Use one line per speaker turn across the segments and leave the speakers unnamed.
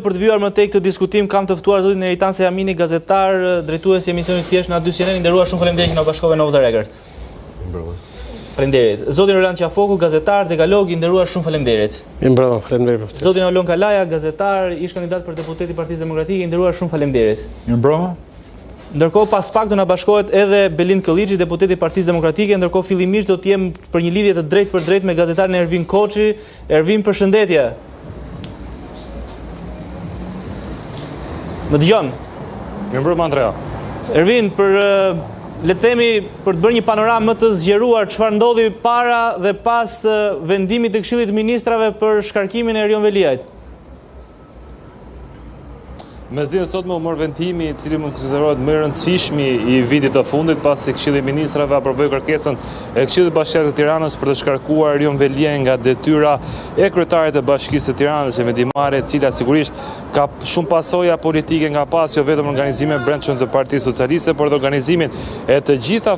për të vijuar më tej këtë diskutim kam të ftuar zotin Neritan Sejamini, gazetar, drejtues i emisionit Thjesht në A2 CNN. I nderuar, shumë faleminderit që na u bashkove në Off the Record.
Mirëmbrëma.
Faleminderit. Zotin Roland Qafoku, gazetar, dekalog, i nderuar, shumë faleminderit.
Mirëmbrëma, faleminderit për ftesën.
Zotin Aulon Kalaja, gazetar, ish kandidat për deputet i Partisë Demokratike, i nderuar, shumë faleminderit.
Mirëmbrëma.
Ndërkohë pas pak do na bashkohet edhe Belind Këlliçi, deputet i Partisë Demokratike, ndërkohë fillimisht do të jem për një lidhje të drejtpërdrejtë me gazetarin Ervin Koçi. Ervin, përshëndetje. Më dëgjon?
Mirëmbrëma Andrea.
Ervin, për le të themi për të bërë një panoramë më të zgjeruar çfarë ndodhi para dhe pas vendimit të Këshillit të Ministrave për shkarkimin e Erion Veliajt.
Mesditën e sotme u mor vendimi i cili mund të konsiderohet më i rëndësishmi i vitit të fundit, pasi Këshilli i Ministrave aprovoi kërkesën e Këshillit Bashkiak të Tiranës për të shkarkuar Erion Veliajn nga detyra e kryetarit të Bashkisë së Tiranës, një vendimmarrje e cila sigurisht ka shumë pasoja politike nga pas, jo vetëm organizimin e brendshëm të Partisë Socialiste, por edhe organizimin e të gjitha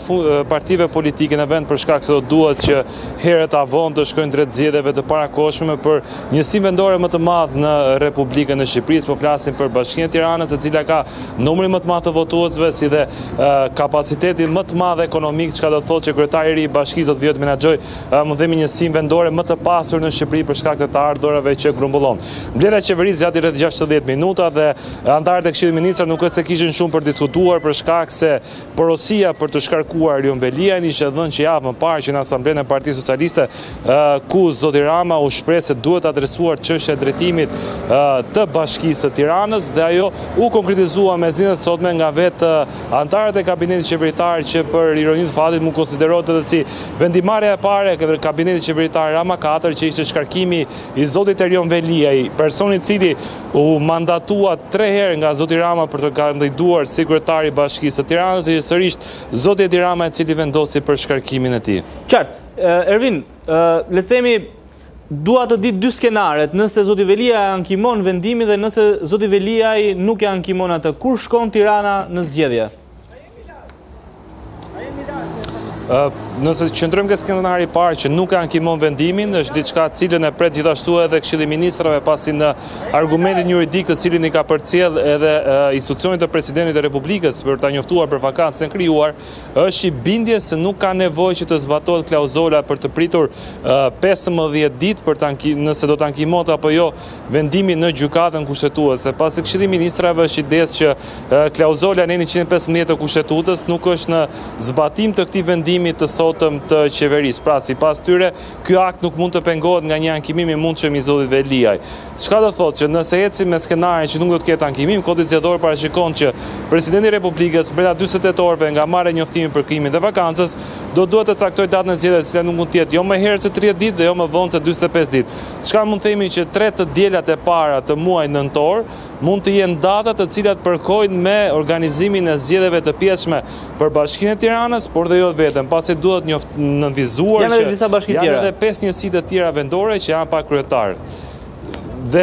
partive politike në vend për shkak se do duhet që herët a vonë të shkojnë drejt zgjedhjeve të parakohshme për Njësinë vendore më të madh në Republikën e Shqipërisë, po flasim për Bashkinë e Tiranës, e cila ka numrin më të madh të votuesve, si dhe kapacitetin më të madh ekonomik, çka do të thotë që kryetari i ri i bashkisë do të vijojë të menaxhojë, mund të themi njësinë vendore më të pasur në Shqipëri për shkak të të ardhurave që grumbullon. Mbledhja e qeverisë zgjati rreth 60 minuta dhe anëtarët e Këshillit të Ministrave nuk është se kishin shumë për diskutuar për shkak se Porosia për të shkarkuar Erion Veliajn ishte dhënë që javë më parë që në Asamblenë e Partisë Socialiste, ku zoti Rama u shpreh se duhet adresuar çështja e drejtimit të Bashkisë së Tiranës dhe ajo u konkretizua mesditën e sotme nga vetë anëtarët e kabinetit qeveritar që për ironi të fatit mund konsiderohet edhe si vendimmarrja e parë e kabinetit qeveritar Rama 4 që ishte shkarkimi i zotit Erion Veliaj, personi i cili u mandatua tre herë nga zoti Rama për të kandiduar si kryetar i Bashkisë së Tiranës, ishte sërish zoti Edi Rama i cili vendosi për shkarkimin e
tij. Qartë. Ervin, le të themi dua të di dy skenaret, nëse zoti Veliaj e ankimon vendimin dhe nëse zoti Veliaj nuk e ankimon atë, kur shkon Tirana në zgjedhje?
Nëse qëndrojmë ke skenari i parë që nuk e ankimon vendimin, është diçka të cilën e pret gjithashtu edhe Këshilli i Ministrave, pasi në argumentin juridik të cilin i ka përcjellë edhe institucionit të Presidentit të Republikës për ta njoftuar për vakancën e krijuar, është i bindjes se nuk ka nevojë që të zbatohet klauzola për të pritur 15 ditë për të nëse do të ankimohet apo jo vendimi në Gjykatën Kushtetuese, pasi Këshilli i Ministrave është i idesë që klauzola e nenit 115 të Kushtetutës nuk është në zbatim të këtij vendimi të sotëm të qeverisë. Pra, sipas tyre, ky akt nuk mund të pengohet nga një ankimim i mundshëm i zotit Veliaj. Çka do thotë që nëse ecim me skenarin që nuk do të ketë ankimim, Kodi Zgjedhor parashikon që Presidenti i Republikës brenda 48 orëve nga marrja e njoftimit për krijimin e vakancës, do duhet të caktojë datën e zgjedhjeve, e cila nuk mund të jetë jo më herët se 30 ditë dhe jo më vonë se 45 ditë. Çka mund të themi që tre të dielat e para të muajit nëntor mund të jenë data të cilat përkojnë me organizimin e zgjedhjeve të pjesshme për Bashkinë e Tiranës, por dhe jo vetëm, pasi duhet nënvizuar
që
janë edhe pesë njësi të tjera vendore që janë pa kryetar. Dhe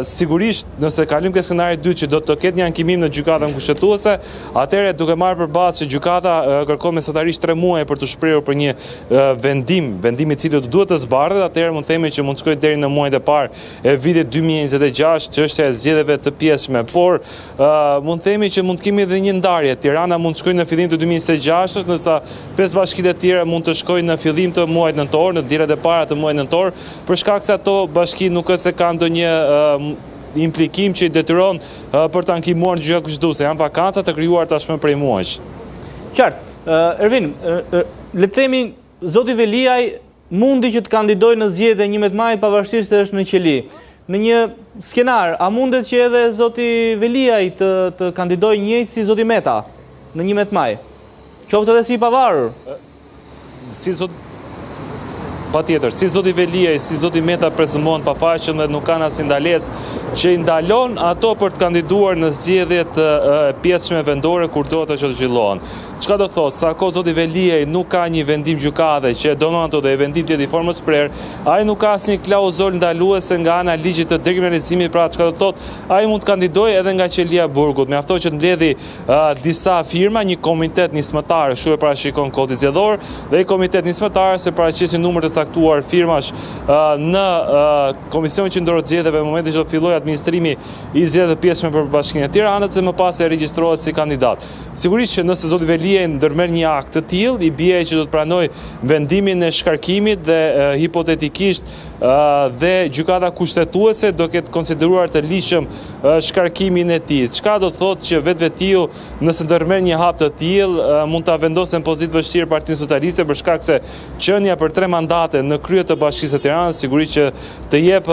sigurisht, nëse kalim ke skenari i dytë që do të ketë një ankimim në gjykatën kushtetuese, atëherë duke marrë për bazë që gjykata kërkon mesatarisht 3 muaj për t'u shprehur për një vendim, vendim i cili do duhet të zbardhet, atëherë mund të themi që mund të shkojë deri në muajt e parë e vitit 2026 çështja e zgjedhjeve të pjesshme, por mund të themi që mund të kemi edhe një ndarje. Tirana mund të shkojë në fillim të 2026-ës, ndërsa pesë bashkitë e tjera mund të shkojnë në fillim të muajit nëntor, në ditët e para të muajit nëntor, për shkak se ato bashki nuk është se kanë ndonjë implikim që i detyron për të ankimuar në gjykatën kushtetuese. Janë vakanca të krijuar tashmë prej
muajsh. Qartë. Ervin, le të themi zoti Veliaj mundi që të kandidojë në zgjedhjet e 11 majit pavarësisht se është në qeli. Në një skenar, a mundet që edhe zoti Veliaj të të kandidojë njëjtë si zoti Meta në 11 maj? Qoftë edhe si i pavarur.
Si zot Patjetër, si zoti Veliaj, si zoti Meta prezumohen të pafajshëm dhe nuk kanë asnjë ndalesë që i ndalon ato për të kandiduar në zgjedhjet e pjesshme vendore kurdo ato që të zhvillohen. Çka do të thotë, sa kohë zoti Veliaj nuk ka një vendim gjykate që e dënon atë dhe vendim të jetë i formës prerë, ai nuk ka asnjë klauzolë ndaluese nga ana e ligjit të dekriminalizimit, pra çka do të thotë, ai mund të kandidojë edhe nga qelia e burgut. Mjafton që të mbledhi disa firma, një komitet nismëtar, kështu e parashikon kodi zgjedhor, dhe ai komitet nismëtar se paraqet një numër të caktuar firmash në Komisionin Qendror të Zgjedhjeve në momentin që do të fillojë administrimi i zgjedhjeve të pjesshme për Bashkinë e Tiranës dhe më pas e regjistrohet si kandidat. Sigurisht që nëse zoti Veliaj ndërmerr një akt të tillë, i bie që do të pranojë vendimin e shkarkimit dhe hipotetikisht dhe gjykata kushtetuese do ketë konsideruar të ligjshëm shkarkimin e tij. Çka do të thotë që vetvetiu nëse ndërmerr një hap të tillë, mund ta vendosë në pozitë vështirë Partinë Socialiste për shkak se qenia për tre mandate në krye të Bashkisë së Tiranës sigurisht që të jep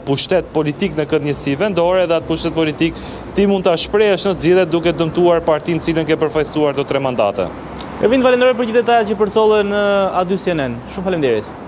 pushtet politik në këtë njësi vendore dhe atë pushtet politik ti mund ta shprehësh në zgjedhje duke dëmtuar partinë cilën ke përfaqësuar këto tre
mandate. Ervin, të falenderoj për gjithë detajet që përcolle në A2 CNN. Shumë faleminderit.